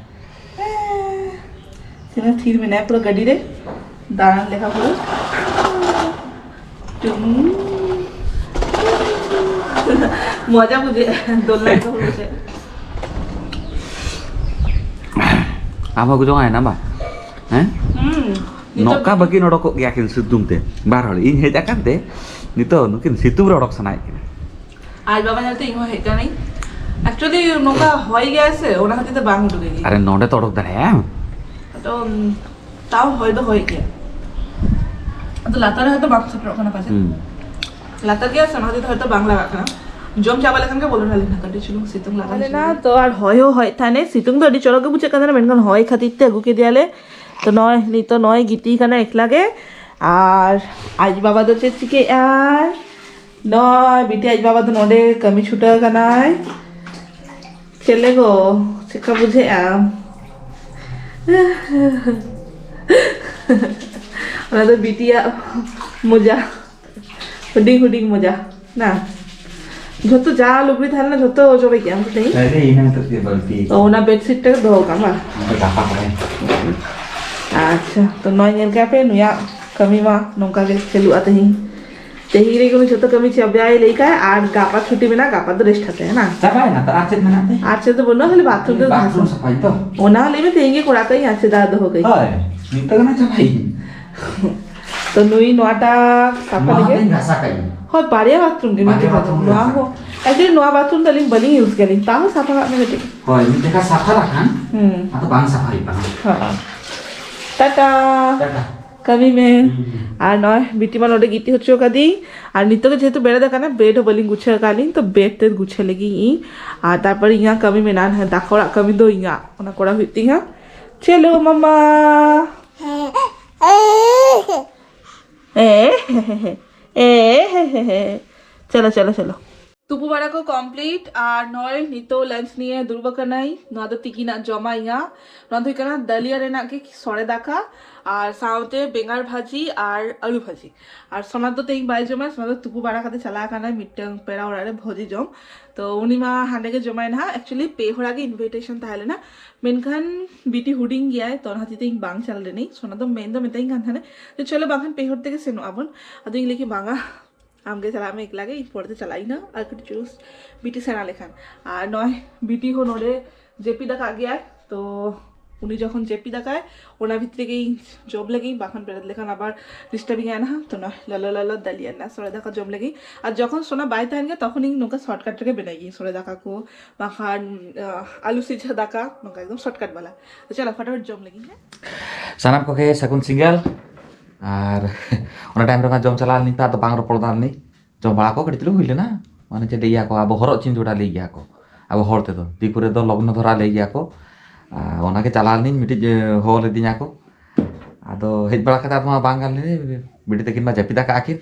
ᱛᱤᱱᱟᱹᱜ ᱛᱷᱤᱨ ᱢᱮᱱᱟᱭᱟ ᱯᱩᱨᱟᱹ ᱜᱟᱹᱰᱤ ᱨᱮ, ᱫᱟᱬᱟᱱ ᱞᱮᱠᱟ ᱯᱩᱨᱟᱹ᱾ ᱪᱩᱢ᱾ ᱢᱚᱡᱟ ᱵᱩᱡᱷᱟᱹᱜᱼᱟ, ᱫᱳᱞᱱᱟ ᱞᱮᱠᱟ ᱯᱩᱨᱟᱹ ᱵᱩᱡᱷᱟᱹᱜᱼᱟ᱾ ᱟᱢ ᱦᱚᱸ ᱡᱚᱢᱟᱭ ᱱᱟ ᱵᱟ? ᱦᱮᱸ? ᱦᱩᱸ᱾ ᱱᱚᱝᱠᱟ ᱵᱟᱹᱠᱤᱱ ᱚᱰᱚᱠᱚᱜ ᱜᱮᱭᱟ ᱠᱤᱱ ᱥᱤᱛᱩᱝ ᱛᱮ, ᱵᱟᱨ ᱦᱚᱲ᱾ ᱤᱧ ᱦᱮᱡ ᱟᱠᱟᱱ ᱛᱮ ᱱᱤᱛᱚᱜ ᱱᱩᱠᱤᱱ ᱥᱤᱛᱩᱝ ᱨᱮ ᱚᱰᱚᱠ ᱥᱟᱱᱟᱭᱮᱫ ᱠᱤᱱᱟ᱾ ᱟᱡ ᱵᱟᱵᱟ ᱧᱮᱞᱛᱮ ᱤᱧ ᱦᱚᱸ ᱦᱮᱡ ᱠᱟᱹᱱᱟᱹᱧ᱾ Actually ᱱᱚᱝᱠᱟ ᱦᱚᱭ ᱜᱮᱭᱟ ᱥᱮ, ᱚᱱᱟ ᱠᱷᱟᱹᱛᱤᱨ ᱛᱮ ᱵᱟᱝ ᱩᱰᱩᱠ ᱜᱮ᱾ ᱟᱨᱮ, ᱱᱚᱸᱰᱮ ᱛᱚ ᱚᱰᱚᱠ ᱫᱟᱲᱮᱭᱟᱜᱼᱟ᱾ ᱟᱫᱚ, ᱩᱢ, ᱛᱟᱣ ᱦᱚᱭ ᱫᱚ ᱦᱚᱭ ᱜᱮᱭᱟ᱾ ᱟᱫᱚ ᱞᱟᱛᱟᱨ ᱨᱮ ᱦᱚᱭᱛᱚ ᱵᱟᱝ ᱥᱮᱴᱮᱨᱚᱜ ᱠᱟᱱᱟ ᱯᱟᱪᱮ᱾ ᱦᱩᱸ᱾ ᱞᱟᱛᱟᱨ ᱜᱮᱭᱟ ᱥᱮ, ᱚᱱᱟ ᱠᱷᱟᱹᱛᱤᱨ ᱛᱮ ᱦᱚᱭᱛᱚ ᱵᱟᱝ ᱞᱟᱜᱟᱜ ᱠᱟᱱᱟ᱾ ᱡᱚᱢ ᱪᱟᱵᱟ ᱞᱮᱠᱷᱟᱱ ᱜᱮ ᱵᱚᱞᱚᱱᱟ ᱞᱤᱧ ᱦᱟᱸᱜ, ᱠᱟᱹᱴᱤᱡ ᱪᱩᱞᱩᱝ ᱥᱤᱛᱩᱝ ᱞᱟᱜᱟᱣ ᱞᱮᱱᱟ ᱦᱚᱪᱚᱭ ᱛᱚ, ᱟᱨ ᱦᱚᱭ ᱦᱚᱸ ᱦᱚᱭᱮᱫ ᱛᱟᱦᱮᱱᱮ, ᱥᱤᱛᱩᱝ ᱫᱚ ᱟᱹᱰᱤ ᱪᱚᱨᱚᱠ ᱜᱮ ᱵᱩᱡᱷᱟᱹᱜ ᱠᱟᱱ ᱛᱟᱦᱮᱱᱟ, ᱢᱮᱱᱠᱷᱟᱱ ᱦᱚᱭ ᱠᱷᱟᱹᱛᱤᱨ ᱛᱮ ᱟᱹᱜᱩ ᱠᱮᱫᱮᱭᱟᱞᱮ᱾ ᱛᱚ ᱱᱚᱜᱼᱚᱭ ᱱᱤᱛᱚᱜ ᱱᱚᱜᱼᱚᱭ ᱜᱤᱛᱤᱡ ᱠᱟᱱᱟ ᱮᱠᱞᱟ ᱜᱮ᱾ ᱟᱨ ᱟᱡ ᱵᱟᱵᱟ ᱫᱚ ᱪᱮᱫ ᱪᱤᱠᱟᱹᱭᱮᱫᱼᱟᱭ? ᱱᱚᱜᱼᱚᱭ ᱵᱤᱴᱤ ᱟᱡ ᱵᱟᱵᱟ ᱫᱚ ᱱᱚᱰᱮ ᱠᱟᱹᱢᱤ ᱪᱷᱩᱴᱟᱹᱣ ᱠᱟᱱᱟᱭ᱾ ᱪᱮᱞᱮ ᱜᱚ, ᱪᱮᱫᱠᱟ ᱵᱩᱡᱷᱟᱹᱜᱼᱟ? ᱚᱱᱟ ᱫᱚ ᱵᱤᱴᱤᱭᱟᱜ ᱢᱚᱡᱟ, ᱦᱩᱰᱤᱧ ᱦᱩᱰᱤᱧ ᱢᱚᱡᱟ ᱱᱟ᱾ ᱡᱷᱚᱛᱚ ᱡᱟ ᱞᱩᱜᱽᱲᱤ ᱛᱟᱦᱮᱸ ᱞᱮᱱᱟ ᱡᱷᱚᱛᱚ ᱚᱪᱚᱜ ᱠᱮᱫ ᱟᱢ ᱛᱮᱦᱮᱧ? ᱟᱨᱮ, ᱤᱱᱟᱹ ᱦᱚᱛᱮᱡ ᱛᱮ ᱵᱟᱹᱲᱛᱤ᱾ ᱚ, ᱚᱱᱟ bedsheet ᱴᱟᱜ ᱫᱚᱦᱚ ᱠᱟᱜ ᱟᱢ ᱵᱟᱝ? ᱚᱱᱟ ᱫᱚ ᱜᱟᱯᱟ ᱠᱚᱨᱮ᱾ ᱟᱪᱪᱷᱟ, ᱛᱚ ᱱᱚᱜᱼᱚᱭ ᱧᱮᱞ ᱠᱮᱜᱼᱟ ᱯᱮ, ᱱᱩᱭᱟᱜ ᱠᱟᱹᱢᱤ ᱢᱟ ᱱᱚᱝᱠᱟ ᱜᱮ ᱪᱟᱹᱞᱩᱜᱼᱟ ᱛᱮᱦᱮᱧ᱾ ᱛᱮᱦᱮᱧ ᱨᱮᱜᱮ ᱩᱱᱤ ᱡᱷᱚᱛᱚ ᱠᱟᱹᱢᱤ ᱪᱟᱵᱟᱭ ᱞᱟᱹᱭ ᱠᱟᱜᱼᱟ, ᱟᱨ ᱜᱟᱯᱟ ᱪᱷᱩᱴᱤ ᱢᱮᱱᱟᱜᱼᱟ, ᱜᱟᱯᱟ ᱫᱚ rest ᱦᱟᱛᱟᱭᱟ ᱱᱟ᱾ ᱪᱟᱵᱟᱭᱮᱱᱟ ᱛᱚ, ᱟᱨ ᱪᱮᱫ ᱢᱮᱱᱟᱜ ᱛᱟᱭᱟ? ᱟᱨ ᱪᱮᱫ ᱫᱚ ᱵᱟᱹᱱᱩᱜᱼᱟ, ᱠᱷᱟᱹᱞᱤ bathroom ᱫᱚ ᱜᱷᱟᱥ᱾ Bathroom ᱥᱟᱯᱷᱟᱭ ᱛᱚ᱾ ᱚᱱᱟ ᱦᱚᱸ ᱞᱟᱹᱭ ᱢᱮ, ᱛᱮᱦᱮᱧ ᱜᱮ ᱠᱚᱲᱟ ᱠᱟᱹᱧ ᱟᱨ ᱪᱮᱫ ᱫᱟᱜ ᱫᱚᱦᱚ ᱠᱟᱹᱧ᱾ ᱦᱳᱭ, ᱱᱤᱛᱚᱜ ᱜᱮ ᱱᱟ ᱪᱟᱵᱟᱭᱤᱧ᱾ ᱛᱚ ᱱᱩᱭ ᱱᱚᱣᱟᱴᱟᱜ ᱥᱟᱯᱷᱟ ᱱᱚᱣᱟ ᱞᱟᱹᱜᱤᱫ᱾ ᱦᱚᱸ ᱛᱟᱹᱧ ᱜᱷᱟᱥᱟ ᱠᱟᱜ ᱤᱧ᱾ ᱦᱳᱭ, ᱵᱟᱨᱭᱟ bathroom ᱜᱮ ᱵᱟᱨᱭᱟ ᱢᱮᱱᱟᱜᱼᱟ᱾ Bathroom ᱜᱮ ᱱᱚᱣᱟ ᱢᱮᱱᱟᱜᱼᱟ᱾ ᱦᱚᱸ, actually ᱱᱚᱣᱟ bathroom ᱫᱚ ᱟᱹᱞᱤᱧ ᱵᱟᱹᱞᱤᱧ use ᱜᱮᱭᱟᱞᱤᱧ, ᱛᱟᱦᱚᱸ ᱥᱟᱯᱷᱟ ᱠᱟᱜ ᱢᱮ ᱠᱟᱹᱴᱤᱡ᱾ ᱦᱳᱭ, ᱢᱤᱫ ᱡᱚᱠᱷᱟ ᱥᱟᱯᱷᱟ ᱞᱮᱠᱷᱟᱱ ᱦᱩᱸ᱾ ᱟᱫᱚ ᱵᱟᱝ ᱥᱟᱯᱷᱟ ᱦᱩᱭᱩᱜ ᱠᱟᱱᱟ᱾ ᱦᱚᱸ᱾ ᱴᱟᱴᱟ᱾ ᱴᱟᱴᱟ᱾ ᱠᱟᱹᱢᱤ ᱢᱮ᱾ ᱦᱩᱸ᱾ ᱟᱨ ᱱᱚᱜᱼᱚᱭ ᱵᱤᱴᱤ ᱢᱟ ᱱᱚᱰᱮ ᱜᱤᱛᱤᱡ ᱦᱚᱪᱚ ᱠᱟᱫᱤᱧ᱾ ᱟᱨ ᱱᱤᱛᱚᱜ ᱜᱮ ᱡᱮᱦᱮᱛᱩ ᱵᱮᱨᱮᱫ ᱟᱠᱟᱱᱟ, bed ᱦᱚᱸ ᱵᱟᱹᱞᱤᱧ ᱜᱩᱪᱷᱟᱹᱣ ᱟᱠᱟᱫ ᱞᱤᱧ, ᱛᱚ bed ᱛᱮ ᱜᱩᱪᱷᱟᱹᱣ ᱞᱟᱹᱜᱤᱫ ᱤᱧ᱾ ᱟᱨ ᱛᱟᱨᱯᱚᱨᱮ ᱤᱧᱟᱹᱜ ᱠᱟᱹᱢᱤ ᱢᱮᱱᱟᱜᱼᱟ, ᱱᱟᱦᱟᱜ ᱫᱟᱠᱟ ᱚᱲᱟᱜ ᱠᱟᱹᱢᱤ ᱫᱚ ᱤᱧᱟᱹᱜ, ᱚᱱᱟ ᱠᱚᱨᱟᱣ ᱦᱩᱭᱩᱜ ᱛᱤᱧᱟ᱾ ᱪᱚᱞᱚ ᱢᱟᱢᱟ᱾ ᱮ ᱦᱮ ᱦᱮ ᱦᱮ, ᱮ ᱦᱮ ᱦᱮ ᱦᱮ᱾ ᱪᱚᱞᱚ, ᱪᱚᱞᱚ, ᱪᱚᱞᱚ᱾ ᱛᱩᱯᱩ ᱵᱟᱲᱟ ᱠᱚ ᱠᱚᱢᱯᱞᱤᱴ ᱟᱨ ᱱᱚᱜᱼᱚᱭ ᱱᱤᱛᱚᱜ ᱞᱟᱧᱪ ᱱᱤᱭᱮ ᱫᱩᱲᱩᱵ ᱟᱠᱟᱱᱟᱹᱧ᱾ ᱱᱚᱣᱟ ᱫᱚ ᱛᱤᱠᱤᱱᱟᱜ ᱡᱚᱢᱟᱜ ᱤᱧᱟᱹᱜ᱾ ᱱᱚᱣᱟ ᱫᱚ ᱦᱩᱭᱩᱜ ᱠᱟᱱᱟ ᱫᱟᱹᱞᱤᱭᱟ ᱨᱮᱱᱟᱜ ᱜᱮ ᱥᱚᱲᱮ ᱫᱟᱠᱟ ᱟᱨ ᱥᱟᱶᱛᱮ ᱵᱮᱸᱜᱟᱲ ᱵᱷᱟᱹᱡᱤ ᱟᱨ ᱟᱹᱞᱩ ᱵᱷᱟᱹᱡᱤ᱾ ᱟᱨ ᱥᱚᱱᱟ ᱫᱚ ᱛᱮᱦᱮᱧ ᱵᱟᱭ ᱡᱚᱢᱟ, ᱥᱚᱱᱟ ᱫᱚ ᱛᱩᱯᱩ ᱵᱟᱲᱟ ᱠᱟᱛᱮ ᱪᱟᱞᱟᱣ ᱟᱠᱟᱱᱟᱭ ᱢᱤᱫᱴᱟᱝ ᱯᱮᱲᱟ ᱚᱲᱟᱜ ᱨᱮ ᱵᱷᱚᱡᱤ ᱡᱚᱢ᱾ ᱛᱚ ᱩᱱᱤ ᱢᱟ ᱦᱟᱸᱰᱮ ᱜᱮ ᱡᱚᱢᱟᱭ ᱱᱟᱦᱟᱜ᱾ ᱮᱠᱪᱩᱭᱮᱞᱤ ᱯᱮ ᱦᱚᱲᱟᱜ ᱜᱮ ᱤᱱᱵᱷᱤᱴᱮᱥᱚᱱ ᱛᱟᱦᱮᱸ ᱞᱮᱱᱟ, ᱢᱮᱱᱠᱷᱟᱱ ᱵᱤᱴᱤ ᱦᱩᱰᱤᱧ ᱜᱮᱭᱟᱭ, ᱛᱚ ᱚᱱᱟ ᱠᱷᱟᱹᱛᱤᱨ ᱛᱮ ᱤᱧ ᱵᱟᱝ ᱪᱟᱞᱟᱣ ᱞᱮᱱᱟᱹᱧ᱾ ᱥᱚᱱᱟ ᱫᱚ ᱢᱮᱱ ᱫᱚ ᱢᱮᱛᱟᱧ ᱠᱟᱱ ᱛᱟᱦᱮᱱᱟ ᱡᱮ ᱪᱚᱞᱚ ᱵᱟᱝᱠᱷᱟᱱ ᱯᱮ ᱦᱚᱲ ᱛᱮᱜᱮ ᱥᱮᱱᱚᱜ ᱟᱵᱚᱱ, ᱟᱫᱚ ᱤᱧ ᱞᱟᱹᱭ ᱠᱮᱫ ᱵᱟᱝᱟ, ᱟᱢᱜᱮ ᱪᱟᱞᱟᱜ ᱢᱮ ᱮᱠᱞᱟ ᱜᱮ, ᱤᱧ ᱯᱚᱨᱮ ᱛᱮ ᱪᱟᱞᱟᱜ ᱤᱧ ᱱᱟᱜ ᱟᱨ ᱠᱟᱹᱴᱤᱡ ᱪᱩᱞᱩᱝ ᱵᱤᱴᱤ ᱥᱮᱬᱟ ᱞᱮᱠᱷᱟᱱ᱾ ᱟᱨ ᱱᱚᱜᱼᱚᱭ ᱵᱤᱴᱤ ᱦᱚᱸ ᱱᱚᱰᱮ ᱡᱟᱹᱯᱤᱫ ᱟᱠᱟᱫ ᱜᱮᱭᱟᱭ, ᱛᱚ ᱩᱱᱤ ᱡᱚᱠᱷᱚᱱ ᱡᱟᱹᱯᱤᱫ ᱟᱠᱟᱭ ᱚᱱᱟ ᱵᱷᱤᱛᱨᱤ ᱨᱮᱜᱮ ᱤᱧ ᱡᱚᱢ ᱞᱮᱜᱮᱧ, ᱵᱟᱠᱷᱟᱱ ᱵᱮᱨᱮᱫ ᱞᱮᱠᱷᱟᱱ ᱟᱵᱟᱨ ᱰᱤᱥᱴᱟᱨᱵᱤᱝ ᱟᱭ ᱱᱟᱦᱟᱜ᱾ ᱛᱚ ᱱᱚᱜᱼᱚᱭ ᱞᱚᱞᱚ ᱞᱚᱞᱚ ᱫᱟᱹᱞᱤᱭᱟ ᱨᱮᱱᱟᱜ ᱥᱚᱲᱮ ᱫᱟᱠᱟ ᱡᱚᱢ ᱞᱮᱜᱮᱧ᱾ ᱟᱨ ᱡᱚᱠᱷᱚᱱ ᱥᱚᱱᱟ ᱵᱟᱭ ᱛᱟᱦᱮᱱ ᱜᱮᱭᱟ ᱛᱚᱠᱷᱚᱱ ᱤᱧ ᱱᱚᱝᱠᱟ ᱥᱚᱨᱴᱠᱟᱴ ᱨᱮᱜᱮ ᱵᱮᱱᱟᱣ ᱜᱮᱭᱟᱹᱧ ᱥᱚᱲᱮ ᱫᱟᱠᱟ ᱠᱚ, ᱵᱟᱠᱷᱟᱱ ᱟᱹᱞᱩ ᱥᱤᱡᱷᱟᱹ ᱫᱟᱠᱟ, ᱱᱚᱝᱠᱟ ᱮᱠᱫᱚᱢ ᱥᱚᱨᱴᱠᱟᱴ ᱵᱟᱞᱟ᱾ ᱛᱚ ᱪᱚᱞᱚ ᱯᱷᱟᱴᱟᱯᱷᱟᱴ ᱡᱚᱢ ᱞᱮᱜᱮᱧ ᱦᱮᱸ᱾ ᱥᱟᱱᱟᱢ ᱠᱚᱜᱮ ᱥᱟᱹᱜᱩᱱ ᱥᱤᱸᱜᱟᱹᱲ᱾ ᱟᱨ ᱚᱱᱟ ᱴᱟᱭᱤᱢ ᱨᱮᱢᱟ ᱡᱚᱢ ᱪᱟᱞᱟᱣ ᱞᱮᱱᱟᱹᱧ ᱛᱚ, ᱟᱫᱚ ᱵᱟᱝ ᱨᱚᱯᱚᱲ ᱫᱟᱲᱮ ᱞᱮᱱᱟᱹᱧ᱾ ᱡᱚᱢ ᱵᱟᱲᱟ ᱠᱚ ᱠᱟᱹᱴᱤᱡ ᱪᱩᱞᱩᱝ ᱦᱩᱭ ᱞᱮᱱᱟ, ᱢᱟᱱᱮ ᱪᱮᱫ ᱞᱟᱹᱭ ᱜᱮᱭᱟ ᱠᱚ, ᱟᱵᱚ ᱦᱚᱨᱚᱜ ᱪᱤᱱ ᱡᱚᱲᱟ ᱞᱟᱹᱭ ᱜᱮᱭᱟ ᱠᱚ ᱟᱵᱚ ᱦᱚᱲ ᱛᱮᱫᱚ, ᱫᱤᱠᱩ ᱨᱮᱫᱚ ᱞᱚᱜᱱᱚ ᱫᱷᱚᱨᱟ ᱞᱟᱹᱭ ᱜᱮᱭᱟ ᱠᱚ᱾ ᱟᱨ ᱚᱱᱟᱜᱮ ᱪᱟᱞᱟᱣ ᱞᱮᱱᱟᱹᱧ, ᱢᱤᱫᱴᱤᱡ ᱮ, ᱦᱚᱦᱚ ᱞᱤᱫᱤᱧᱟ ᱠᱚ᱾ ᱟᱫᱚ ᱦᱮᱡ ᱵᱟᱲᱟ ᱠᱟᱛᱮ ᱟᱫᱚ ᱢᱟ ᱵᱟᱝ ᱜᱟᱱ ᱞᱮᱱᱟ, ᱵᱤᱴᱤ ᱛᱟᱹᱠᱤᱱ ᱢᱟ ᱡᱟᱹᱯᱤᱫ ᱟᱠᱟᱫ ᱠᱤᱱ᱾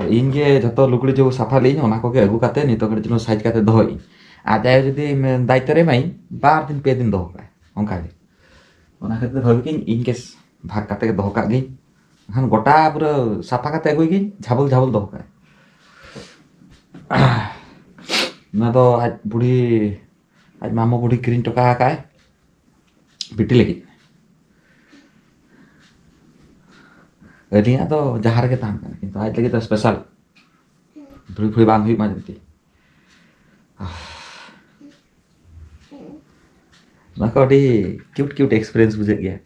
ᱟᱨ ᱤᱧ ᱜᱮ ᱡᱷᱚᱛᱚ ᱞᱩᱜᱽᱲᱤ ᱡᱚ ᱥᱟᱯᱷᱟ ᱞᱮᱫᱟᱹᱧ, ᱚᱱᱟ ᱠᱚᱜᱮ ᱟᱹᱜᱩ ᱠᱟᱛᱮ ᱱᱤᱛᱚᱜ ᱠᱟᱹᱴᱤᱡ ᱪᱩᱞᱩᱝ ᱥᱟᱡᱽ ᱠᱟᱛᱮ ᱫᱚᱦᱚᱭᱮᱫᱟᱹᱧ᱾ ᱟᱡ ᱟᱭᱳ ᱡᱩᱫᱤ ᱫᱟᱭᱤᱛᱛᱚ ᱨᱮ ᱮᱢᱟᱭᱟᱹᱧ, ᱵᱟᱨ ᱫᱤᱱ ᱯᱮ ᱫᱤᱱ ᱫᱚᱦᱚ ᱠᱟᱜᱼᱟᱭ ᱚᱱᱠᱟ ᱜᱮ᱾ ᱚᱱᱟ ᱠᱷᱟᱹᱛᱤᱨ ᱵᱷᱟᱹᱵᱤ ᱠᱤᱧ ᱤᱧ ᱜᱮ ᱵᱷᱟᱜᱽ ᱠᱟᱛᱮ ᱜᱮ ᱫᱚᱦᱚ ᱠᱟᱜ ᱜᱤᱧ, ᱵᱟᱠᱷᱟᱱ ᱜᱚᱴᱟ ᱯᱩᱨᱟᱹ ᱥᱟᱯᱷᱟ ᱠᱟᱛᱮ ᱟᱹᱜᱩᱭ ᱜᱤᱧ, ᱡᱷᱟᱵᱚᱞ ᱡᱷᱟᱵᱚᱞ ᱫᱚᱦᱚ ᱠᱟᱜᱼᱟᱭ᱾ ᱚᱱᱟ ᱫᱚ ᱟᱡ ᱵᱩᱲᱦᱤ, ᱟᱡ ᱢᱟᱢᱚ ᱵᱩᱲᱦᱤ ᱠᱤᱨᱤᱧ ᱦᱚᱴᱚ ᱠᱟᱜᱼᱟᱭ ᱵᱤᱴᱤ ᱞᱟᱹᱜᱤᱫ᱾ ᱟᱹᱞᱤᱧᱟᱜ ᱫᱚ ᱡᱟᱦᱟᱸ ᱨᱮᱜᱮ ᱛᱟᱦᱮᱱ ᱠᱟᱱᱟ, ᱠᱤᱱᱛᱩ ᱟᱡ ᱞᱟᱹᱜᱤᱫ ᱫᱚ ᱥᱯᱮᱥᱟᱞ᱾ ᱵᱷᱩᱲᱤ ᱵᱷᱩᱲᱤ ᱵᱟᱝ ᱦᱩᱭᱩᱜ ᱢᱟ ᱡᱟᱛᱮ᱾ ᱚᱱᱟ ᱠᱚ ᱟᱹᱰᱤ ᱠᱤᱭᱩᱴ ᱠᱤᱭᱩᱴ ᱮᱠᱥᱯᱤᱨᱤᱭᱮᱱᱥ ᱵᱩᱡᱷᱟᱹᱜ ᱜᱮᱭᱟ᱾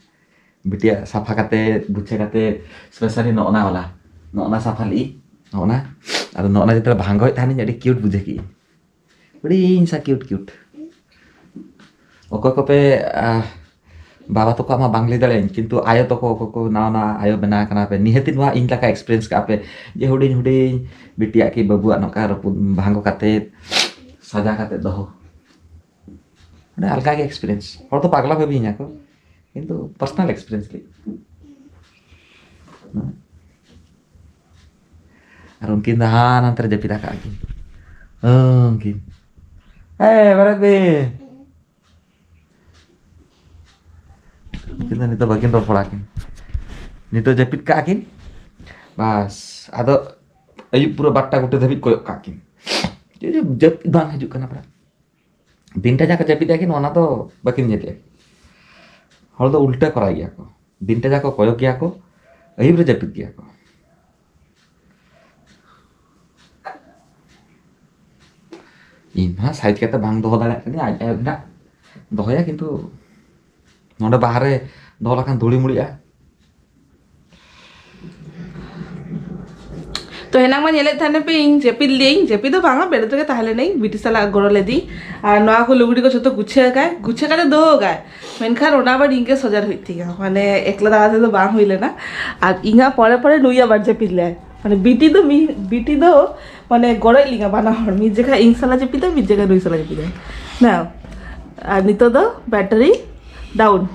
ᱵᱤᱴᱤᱭᱟᱜ ᱥᱟᱯᱷᱟ ᱠᱟᱛᱮ, ᱜᱩᱪᱷᱟᱹ ᱠᱟᱛᱮ, ᱥᱯᱮᱥᱟᱞᱤ ᱱᱚᱜᱼᱱᱟ ᱵᱟᱞᱟ, ᱱᱚᱜᱼᱱᱟ ᱥᱟᱯᱷᱟ ᱞᱮᱜᱼᱤᱧ, ᱱᱚᱜᱼᱱᱟ᱾ ᱟᱫᱚ ᱱᱚᱜᱼᱱᱟ ᱡᱚᱛᱚ ᱵᱷᱟᱝᱜᱚᱭᱮᱫ ᱛᱟᱦᱮᱱᱤᱧ, ᱟᱹᱰᱤ ᱠᱤᱭᱩᱴ ᱵᱩᱡᱷᱟᱹᱣ ᱠᱮᱜᱼᱤᱧ᱾ ᱦᱩᱰᱤᱧ ᱥᱟ ᱠᱤᱭᱩᱴ ᱠᱤᱭᱩᱴ᱾ ᱚᱠᱚᱭ ᱠᱚᱯᱮ, ᱟᱦ, ᱵᱟᱵᱟ ᱛᱟᱠᱚᱣᱟᱜ ᱢᱟ ᱵᱟᱝ ᱞᱟᱹᱭ ᱫᱟᱲᱮᱭᱟᱜᱼᱟᱹᱧ, ᱠᱤᱱᱛᱩ ᱟᱭᱳ ᱛᱟᱠᱚ, ᱚᱠᱚᱭ ᱠᱚ ᱱᱟᱣᱟ ᱱᱟᱣᱟ ᱟᱭᱳ ᱵᱮᱱᱟᱣ ᱠᱟᱱᱟ ᱯᱮ, ᱱᱤᱦᱟᱹᱛᱤ ᱱᱚᱣᱟ ᱤᱧ ᱞᱮᱠᱟ ᱮᱠᱥᱯᱤᱨᱤᱭᱮᱱᱥ ᱠᱟᱜᱼᱟ ᱯᱮ, ᱡᱮ ᱦᱩᱰᱤᱧ ᱦᱩᱰᱤᱧ ᱵᱤᱴᱤᱭᱟᱜ ᱠᱤ ᱵᱟᱹᱵᱩᱣᱟᱜ ᱱᱚᱝᱠᱟ ᱨᱟᱹᱯᱩᱫ ᱵᱷᱟᱝᱜᱚ ᱠᱟᱛᱮ, ᱥᱟᱡᱟ ᱠᱟᱛᱮ ᱫᱚᱦᱚ᱾ ᱢᱟᱱᱮ ᱟᱞᱜᱟ ᱜᱮ ᱮᱠᱥᱯᱤᱨᱤᱭᱮᱱᱥ᱾ ᱦᱚᱲ ᱫᱚ ᱯᱟᱜᱽᱞᱟ ᱵᱷᱟᱹᱵᱤᱧᱟ ᱠᱚ, ᱠᱤᱱᱛᱩ ᱯᱟᱨᱥᱚᱱᱟᱞ ᱮᱠᱥᱯᱤᱨᱤᱭᱮᱱᱥ ᱞᱟᱹᱭ᱾ ᱟᱨ ᱩᱱᱠᱤᱱ ᱫᱚ ᱦᱟᱱᱟ ᱱᱟᱱᱛᱮ ᱨᱮ ᱡᱟᱹᱯᱤᱫ ᱟᱠᱟᱫ ᱠᱤᱱ᱾ ᱦᱮᱸ, ᱩᱱᱠᱤᱱ᱾ ᱦᱮᱸ, ᱵᱮᱨᱮᱫ ᱵᱤᱱ᱾ ᱩᱱᱠᱤᱱ ᱫᱚ ᱱᱤᱛᱚᱜ ᱵᱟᱹᱠᱤᱱ ᱨᱚᱯᱚᱲᱟ ᱠᱤᱱ᱾ ᱱᱤᱛᱚᱜ ᱡᱟᱹᱯᱤᱫ ᱠᱟᱜᱼᱟ ᱠᱤᱱ᱾ ᱵᱟᱥ, ᱟᱫᱚ ᱟᱹᱭᱩᱵ ᱯᱩᱨᱟᱹ ᱵᱟᱨᱚᱴᱟ ᱜᱚᱴᱮ ᱫᱷᱟᱹᱵᱤᱡ ᱠᱚᱭᱚᱜ ᱠᱟᱜ ᱠᱤᱱ᱾ ᱡᱟᱹᱯᱤᱫ ᱵᱟᱝ ᱦᱤᱡᱩᱜ ᱠᱟᱱᱟ ᱯᱟᱨᱟ᱾ ᱫᱤᱱᱴᱟ ᱡᱟᱦᱟᱸ ᱠᱚ ᱡᱟᱹᱯᱤᱫ ᱟᱹᱠᱤᱱ, ᱚᱱᱟ ᱫᱚ ᱵᱟᱹᱠᱤᱱ ᱧᱮᱞᱮᱜᱼᱟ᱾ ᱦᱚᱲ ᱫᱚ ᱩᱞᱴᱟᱹ ᱠᱚᱨᱟᱣ ᱜᱮᱭᱟ ᱠᱚ᱾ ᱫᱤᱱᱴᱟ ᱡᱟᱦᱟᱸ ᱠᱚ ᱠᱚᱭᱚᱜ ᱜᱮᱭᱟ ᱠᱚ, ᱟᱹᱭᱩᱵ ᱨᱮ ᱡᱟᱹᱯᱤᱫ ᱜᱮᱭᱟ ᱠᱚ᱾ ᱤᱧ ᱢᱟ ᱥᱟᱭᱤᱡ ᱠᱟᱛᱮ ᱵᱟᱝ ᱫᱚᱦᱚ ᱫᱟᱲᱮᱭᱟᱜ ᱠᱟᱹᱱᱟᱹᱧ, ᱟᱡ ᱟᱡ ᱫᱚᱦᱚᱭᱟ, ᱠᱤᱱᱛᱩ ᱱᱚᱰᱮ ᱵᱟᱦᱨᱮ ᱫᱚᱦᱚ ᱞᱮᱠᱷᱟᱱ ᱫᱷᱩᱲᱤ ᱢᱩᱲᱤᱜᱼᱟ᱾ ᱛᱚ, ᱦᱮᱱᱟᱝ ᱢᱟ ᱧᱮᱞᱮᱫ ᱛᱟᱦᱮᱱ ᱯᱮ, ᱤᱧ ᱡᱟᱹᱯᱤᱫ ᱞᱮᱭᱟᱹᱧ, ᱡᱟᱹᱯᱤᱫ ᱫᱚ ᱵᱟᱝᱟ, ᱵᱮᱨᱮᱫ ᱨᱮᱜᱮ ᱛᱟᱦᱮᱸ ᱞᱮᱱᱟᱹᱧ, ᱵᱤᱴᱤ ᱥᱟᱞᱟᱜ ᱜᱚᱲᱚ ᱞᱮᱫᱤᱧ᱾ ᱟᱨ ᱱᱚᱣᱟ ᱠᱚ ᱞᱩᱜᱽᱲᱤ ᱠᱚ ᱡᱷᱚᱛᱚ ᱜᱩᱪᱷᱟᱹ ᱠᱟᱭ, ᱜᱩᱪᱷᱟᱹ ᱠᱟᱛᱮ ᱫᱚᱦᱚ ᱠᱟᱭ, ᱢᱮᱱᱠᱷᱟᱱ ᱚᱱᱟ ᱟᱵᱟᱨ ᱤᱧ ᱜᱮ ᱥᱚᱡᱟᱨ ᱦᱩᱭᱩᱜ ᱛᱤᱧᱟ, ᱢᱟᱱᱮ ᱮᱠᱞᱟ ᱫᱟᱬᱟ ᱛᱮᱫᱚ ᱵᱟᱝ ᱦᱩᱭ ᱞᱮᱱᱟ᱾ ᱟᱨ ᱤᱧᱟᱹᱜ ᱯᱚᱨᱮ ᱯᱚᱨᱮ ᱱᱩᱭ ᱟᱵᱟᱨ ᱡᱟᱹᱯᱤᱫ ᱞᱮᱭᱟᱭ, ᱢᱟᱱᱮ ᱵᱤᱴᱤ ᱫᱚ ᱢᱤ-, ᱵᱤᱴᱤ ᱫᱚ ᱢᱟᱱᱮ ᱜᱚᱲᱚᱭᱮᱫ ᱞᱤᱧᱟ ᱵᱟᱱᱟ ᱦᱚᱲ, ᱢᱤᱫ ᱡᱟᱭᱜᱟ ᱤᱧ ᱥᱟᱞᱟᱜ ᱡᱟᱹᱯᱤᱫᱟᱭ, ᱢᱤᱫ ᱡᱟᱭᱜᱟ ᱱᱩᱭ ᱥᱟᱞᱟᱜ ᱡᱟᱹᱯᱤᱫᱟᱭ᱾ ᱱᱟ, ᱟᱨ ᱱᱤᱛᱚᱜ ᱫᱚ ᱵᱮᱴᱟᱨᱤ ᱰᱟᱣᱩᱱ᱾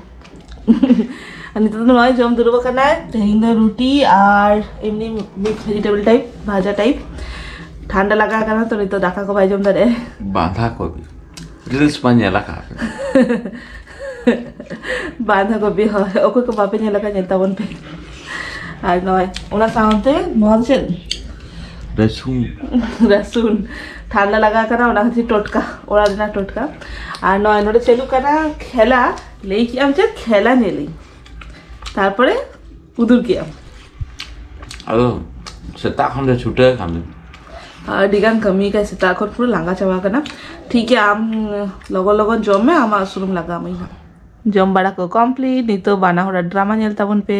ᱟᱨ ᱱᱤᱛᱚᱜ ᱫᱚ ᱱᱚᱜᱼᱚᱭ ᱡᱚᱢ ᱫᱩᱲᱩᱵ ᱟᱠᱟᱱᱟᱭ᱾ ᱛᱮᱦᱮᱧ ᱫᱚ ᱨᱩᱴᱤ ᱟᱨ ᱮᱢᱱᱤ ᱢᱤᱠᱥ ᱵᱷᱮᱡᱤᱴᱮᱵᱚᱞ ᱴᱟᱭᱤᱯ, ᱵᱷᱟᱡᱟ ᱴᱟᱭᱤᱯ᱾ ᱴᱷᱟᱱᱰᱟ ᱞᱟᱜᱟᱣ ᱠᱟᱱᱟ ᱛᱚ, ᱱᱤᱛᱚᱜ ᱫᱟᱠᱟ ᱠᱚ ᱵᱟᱭ ᱡᱚᱢ ᱫᱟᱲᱮᱭᱟᱜᱼᱟ᱾ ᱵᱟᱸᱫᱷᱟ ᱠᱚᱯᱤ᱾ ᱨᱤᱞᱥ ᱢᱟ ᱧᱮᱞ ᱟᱠᱟᱫ ᱯᱮ᱾ ᱵᱟᱸᱫᱷᱟ ᱠᱚᱯᱤ, ᱦᱳᱭ᱾ ᱚᱠᱚᱭ ᱠᱚ ᱵᱟᱯᱮ ᱧᱮᱞ ᱟᱠᱟᱫ, ᱧᱮᱞ ᱛᱟᱵᱚᱱ ᱯᱮ᱾ ᱟᱨ ᱱᱚᱜᱼᱚᱭ ᱚᱱᱟ ᱥᱟᱶᱛᱮ ᱱᱚᱣᱟ ᱫᱚ ᱪᱮᱫ? ᱨᱟᱹᱥᱩᱱ᱾ ᱨᱟᱹᱥᱩᱱ᱾ ᱴᱷᱟᱱᱰᱟ ᱞᱟᱜᱟᱣ ᱠᱟᱱᱟ, ᱚᱱᱟ ᱠᱷᱟᱹᱛᱤᱨ ᱴᱚᱴᱠᱟ, ᱚᱲᱟᱜ ᱨᱮᱱᱟᱜ ᱴᱚᱴᱠᱟ᱾ ᱟᱨ ᱱᱚᱜᱼᱚᱭ ᱱᱚᱰᱮ ᱪᱟᱹᱞᱩᱜ ᱠᱟᱱᱟ ᱠᱷᱮᱞᱟ᱾ ᱞᱟᱹᱭ ᱠᱮᱜᱼᱟᱢ ᱪᱮᱫ? ᱠᱷᱮᱞᱟ ᱧᱮᱞᱤᱧ᱾ ᱛᱟᱨᱯᱚᱨᱮ ᱩᱫᱩᱨ ᱠᱮᱜᱼᱟᱢ᱾ ᱟᱫᱚ ᱥᱮᱛᱟᱜ ᱠᱷᱚᱱ ᱫᱚ ᱪᱷᱩᱴᱟᱹᱣ ᱠᱟᱱ ᱫᱚ᱾ ᱟᱹᱰᱤ ᱜᱟᱱ ᱠᱟᱹᱢᱤ ᱠᱟᱭ, ᱥᱮᱛᱟᱜ ᱠᱷᱚᱱ ᱯᱩᱨᱟᱹ ᱞᱟᱸᱜᱟ ᱪᱟᱵᱟ ᱠᱟᱱᱟ᱾ ᱴᱷᱤᱠ ᱜᱮᱭᱟ, ᱟᱢ ᱞᱚᱜᱚᱱ ᱞᱚᱜᱚᱱ ᱡᱚᱢ ᱢᱮ, ᱟᱢᱟᱜ ᱥᱩᱱᱩᱢ ᱞᱟᱜᱟᱣ ᱟᱢᱟ ᱤᱧ ᱦᱟᱸᱜ᱾ ᱡᱚᱢ ᱵᱟᱲᱟ ᱠᱚ ᱠᱚᱢᱯᱞᱤᱴ, ᱱᱤᱛᱚᱜ ᱵᱟᱱᱟ ᱦᱚᱲᱟᱜ ᱰᱨᱟᱢᱟ ᱧᱮᱞ ᱛᱟᱵᱚᱱ ᱯᱮ᱾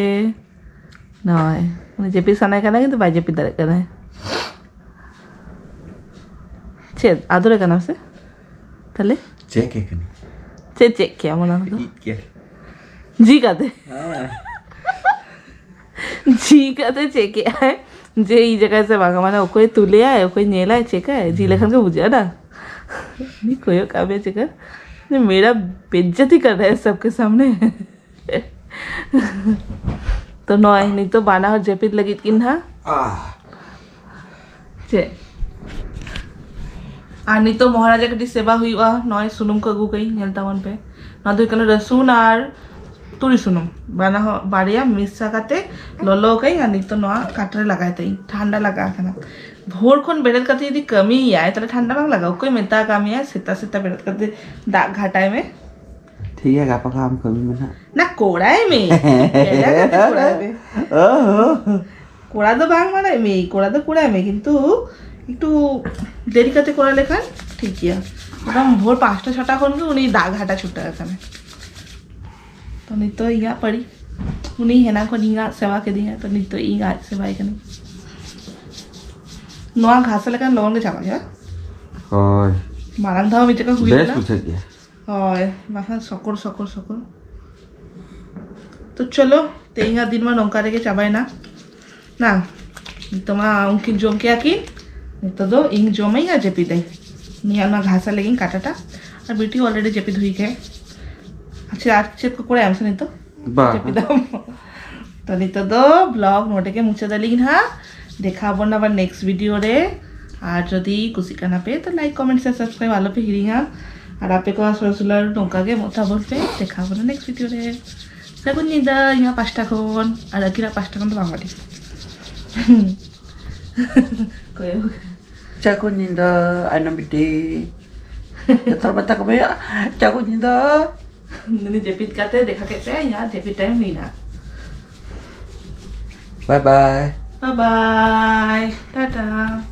ᱱᱚᱜᱼᱚᱭ, ᱩᱱᱤ ᱡᱟᱹᱯᱤᱫ ᱥᱟᱱᱟᱭ ᱠᱟᱱᱟ ᱠᱤᱱᱛᱩ ᱵᱟᱭ ᱡᱟᱹᱯᱤᱫ ᱫᱟᱲᱮᱭᱟᱜ ᱠᱟᱱᱟᱭ᱾ ᱪᱮᱫ ᱟᱫᱚᱨᱮ ᱠᱟᱱᱟᱢ ᱥᱮ? ᱛᱟᱦᱞᱮ? ᱪᱮᱫ ᱠᱮ ᱠᱟᱱᱟ? ᱪᱮᱫ ᱪᱮᱫ ᱠᱮᱭᱟᱢ ᱚᱱᱟ ᱠᱚᱫᱚ? ᱤᱡ ᱠᱮ᱾ ᱡᱤ ᱠᱟᱛᱮ? ᱦᱮᱸ᱾ ᱡᱤ ᱠᱟᱛᱮ ᱪᱮᱫ ᱠᱮᱜᱼᱟᱭ? ᱡᱮ ᱤᱧ ᱡᱟᱭᱜᱟ ᱥᱮ ᱵᱟᱝᱟ, ᱢᱟᱱᱮ ᱚᱠᱚᱭ ᱛᱩᱞᱮᱭᱟᱭ, ᱚᱠᱚᱭ ᱧᱮᱞᱟᱭ, ᱪᱮᱠᱟᱭ? ᱡᱤ ᱞᱮᱠᱷᱟᱱ ᱜᱮ ᱵᱩᱡᱷᱟᱹᱜᱼᱟ ᱱᱟ? ᱩᱱᱤ ᱠᱚᱭᱚᱜ ᱠᱟᱜ ᱢᱮ ᱪᱮᱠᱟ? ᱢᱮᱨᱟ ᱵᱮᱡᱡᱟᱛᱤ ᱠᱟᱨ ᱨᱟᱦᱟ ᱦᱟᱭ ᱥᱟᱵᱠᱮ ᱥᱟᱢᱱᱮ᱾ ᱛᱚ ᱱᱚᱜᱼᱚᱭ ᱱᱤᱛᱚᱜ ᱵᱟᱱᱟ ᱦᱚᱲ ᱡᱟᱹᱯᱤᱫ ᱞᱟᱹᱜᱤᱫ ᱠᱤᱱ ᱦᱟᱸᱜ᱾ ᱟᱦ᱾ ᱪᱮᱫ? ᱟᱨ ᱱᱤᱛᱚᱜ ᱢᱚᱦᱟᱨᱟᱡᱟ ᱠᱟᱹᱴᱤᱡ ᱥᱮᱵᱟ ᱦᱩᱭᱩᱜᱼᱟ᱾ ᱱᱚᱜᱼᱚᱭ ᱥᱩᱱᱩᱢ ᱠᱚ ᱟᱹᱜᱩ ᱠᱟᱹᱧ, ᱧᱮᱞ ᱛᱟᱵᱚᱱ ᱯᱮ᱾ ᱱᱚᱣᱟ ᱫᱚ ᱦᱩᱭᱩᱜ ᱠᱟᱱᱟ ᱨᱟᱹᱥᱩᱱ ᱟᱨ ᱛᱩᱲᱤ ᱥᱩᱱᱩᱢ, ᱵᱟᱱᱟ ᱦᱚ-, ᱵᱟᱨᱭᱟ ᱢᱮᱥᱟ ᱠᱟᱛᱮ ᱞᱚᱞᱚ ᱠᱟᱹᱧ᱾ ᱟᱨ ᱱᱤᱛᱚᱜ ᱱᱚᱣᱟ ᱠᱟᱴ ᱨᱮ ᱞᱟᱜᱟᱭ ᱛᱟᱹᱧ, ᱴᱷᱟᱱᱰᱟ ᱞᱟᱜᱟᱜ ᱠᱟᱱᱟ᱾ ᱵᱷᱳᱨ ᱠᱷᱚᱱ ᱵᱮᱨᱮᱫ ᱠᱟᱛᱮ ᱡᱩᱫᱤ ᱠᱟᱹᱢᱤᱭᱟᱭ, ᱛᱟᱦᱞᱮ ᱴᱷᱟᱱᱰᱟ ᱵᱟᱝ ᱞᱟᱜᱟᱜᱼᱟ? ᱚᱠᱚᱭ ᱢᱮᱛᱟ ᱠᱟᱜ ᱢᱮᱭᱟ ᱥᱮᱛᱟ ᱥᱮᱛᱟ ᱵᱮᱨᱮᱫ ᱠᱟᱛᱮ ᱫᱟᱜ ᱜᱷᱟᱴᱟᱭ ᱢᱮ? ᱴᱷᱤᱠ ᱜᱮᱭᱟ, ᱜᱟᱯᱟ ᱠᱷᱚᱱ ᱟᱢ ᱠᱟᱹᱢᱤ ᱢᱮ ᱱᱟᱦᱟᱜ᱾ ᱱᱟ, ᱠᱚᱲᱟᱭ ᱢᱮ᱾ ᱠᱚᱲᱟᱭ ᱢᱮ᱾ ᱠᱚᱲᱟ ᱫᱚ ᱵᱟᱝ ᱢᱟᱱᱟᱭ ᱢᱮ, ᱠᱚᱲᱟ ᱫᱚ ᱠᱚᱲᱟᱭ ᱢᱮ, ᱠᱤᱱᱛᱩ ᱮᱠᱴᱩ ᱫᱮᱨᱤ ᱠᱟᱛᱮ ᱠᱚᱨᱟᱣ ᱞᱮᱠᱷᱟᱱ ᱴᱷᱤᱠ ᱜᱮᱭᱟ᱾ ᱮᱠᱫᱚᱢ ᱵᱷᱳᱨ ᱯᱟᱸᱪᱴᱟ ᱪᱷᱚᱴᱟ ᱠᱷᱚᱱ ᱜᱮ ᱩᱱᱤ ᱫᱟᱜ ᱜᱷᱟᱴᱟ ᱪᱷᱩᱴᱟᱹᱣ ᱟᱠᱟᱱᱟ᱾ ᱛᱚ ᱱᱤᱛᱚᱜ ᱤᱧᱟᱹᱜ ᱯᱟᱹᱲᱤ, ᱩᱱᱤ ᱦᱮᱱᱟᱝ ᱠᱷᱚᱱ ᱤᱧ ᱟᱡ ᱥᱮᱵᱟ ᱠᱮᱫᱤᱧᱟ, ᱛᱚ ᱱᱤᱛᱚᱜ ᱤᱧ ᱟᱡ ᱥᱮᱵᱟᱭ ᱠᱟᱱᱟ᱾ ᱱᱚᱣᱟ ᱜᱷᱟᱥ ᱞᱮᱠᱷᱟᱱ ᱞᱚᱜᱚᱱ ᱜᱮ ᱪᱟᱵᱟᱜ ᱜᱮᱭᱟ᱾ ᱦᱳᱭ᱾ ᱢᱟᱲᱟᱝ ᱫᱷᱟᱣ ᱢᱤᱫ ᱡᱚᱠᱷᱚᱱ ᱦᱩᱭ ᱵᱮᱥ ᱞᱮᱱᱟ᱾ ᱵᱩᱡᱷᱟᱹᱜ ᱜᱮᱭᱟ᱾ ᱦᱳᱭ, ᱵᱟᱠᱷᱟᱱ ᱥᱚᱠᱚᱲ, ᱥᱚᱠᱚᱲ, ᱥᱚᱠᱚᱲ᱾ ᱛᱚ ᱪᱚᱞᱚ, ᱛᱮᱦᱮᱧᱟᱜ ᱫᱤᱱ ᱢᱟ ᱱᱚᱝᱠᱟ ᱨᱮᱜᱮ ᱪᱟᱵᱟᱭᱮᱱᱟ᱾ ᱱᱟ, ᱱᱤᱛᱚᱜ ᱢᱟ ᱩᱱᱠᱤᱱ ᱡᱚᱢ ᱠᱮᱜᱼᱟ ᱠᱤᱱ, ᱱᱤᱛᱚᱜ ᱫᱚ ᱤᱧ ᱡᱚᱢᱟᱹᱧ ᱟᱨ ᱡᱟᱹᱯᱤᱫᱟᱹᱧ᱾ ᱱᱤᱭᱟᱹ ᱚᱱᱟ ᱜᱷᱟᱥᱟ ᱞᱟᱹᱜᱤᱫ ᱠᱟᱴᱟᱴᱟ, ᱟᱨ ᱵᱤᱴᱤ already ᱡᱟᱹᱯᱤᱫ ᱦᱩᱭ ᱠᱮᱜᱼᱟᱭ᱾ ᱟᱪᱪᱷᱟ, ᱟᱨ ᱪᱮᱫ ᱠᱚ ᱠᱚᱨᱟᱭ ᱟᱢ ᱥᱮ ᱱᱤᱛᱚᱜ? ᱵᱟᱝ᱾ ᱡᱟᱹᱯᱤᱫᱟᱢ? ᱛᱚ ᱱᱤᱛᱚᱜ ᱫᱚ vlog ᱱᱚᱰᱮ ᱜᱮ ᱢᱩᱪᱟᱹᱫ ᱟᱹᱞᱤᱧ ᱦᱟᱸᱜ᱾ ᱫᱮᱠᱷᱟᱣ ᱟᱵᱚᱱ ᱟᱵᱟᱨ next video ᱨᱮ᱾ ᱟᱨ ᱡᱩᱫᱤ ᱠᱩᱥᱤᱜ ᱠᱟᱱᱟ ᱯᱮ, ᱛᱚ like, comment, share, subscribe ᱟᱞᱚ ᱯᱮ ᱦᱤᱲᱤᱧᱟ᱾ ᱟᱨ ᱟᱯᱮ ᱠᱚ ᱥᱩᱨ ᱥᱩᱞᱟᱹᱨ ᱱᱚᱝᱠᱟ ᱜᱮ ᱮᱢᱚᱜ ᱛᱟᱵᱚᱱ ᱯᱮ᱾ ᱫᱮᱠᱷᱟᱣ ᱟᱵᱚᱱ next video ᱨᱮ᱾ ᱥᱟᱹᱜᱩᱱ ᱧᱤᱫᱟᱹ ᱤᱧᱟᱹᱜ ᱯᱟᱥᱴᱟ ᱠᱷᱚᱱ, ᱟᱨ ᱟᱹᱠᱤᱱᱟᱜ ᱯᱟᱥᱴᱟ ᱠᱷᱚᱱ ᱫᱚ ᱵᱟᱝ ᱵᱟᱰᱟᱭ᱾ ᱠᱚᱭᱚᱜ᱾ ᱥᱟᱹᱜᱩᱱ ᱧᱤᱫᱟᱹ ᱟᱭᱱᱚᱢ ᱵᱤᱴᱤ᱾ ᱡᱚᱛᱚ ᱦᱚᱲ ᱢᱮᱛᱟ ᱠᱚ ᱢᱮ, ᱥᱟᱹᱜᱩᱱ ᱧᱤᱫᱟᱹ᱾ ᱩᱱᱤ ᱡᱟᱹᱯᱤᱫ ᱠᱟᱛᱮ ᱫᱮᱠᱷᱟ ᱠᱮᱫ ᱯᱮ, ᱤᱧᱟᱹᱜ ᱡᱟᱹᱯᱤᱫ time ᱦᱩᱭᱱᱟ᱾ Bye bye. Bye bye. Tata.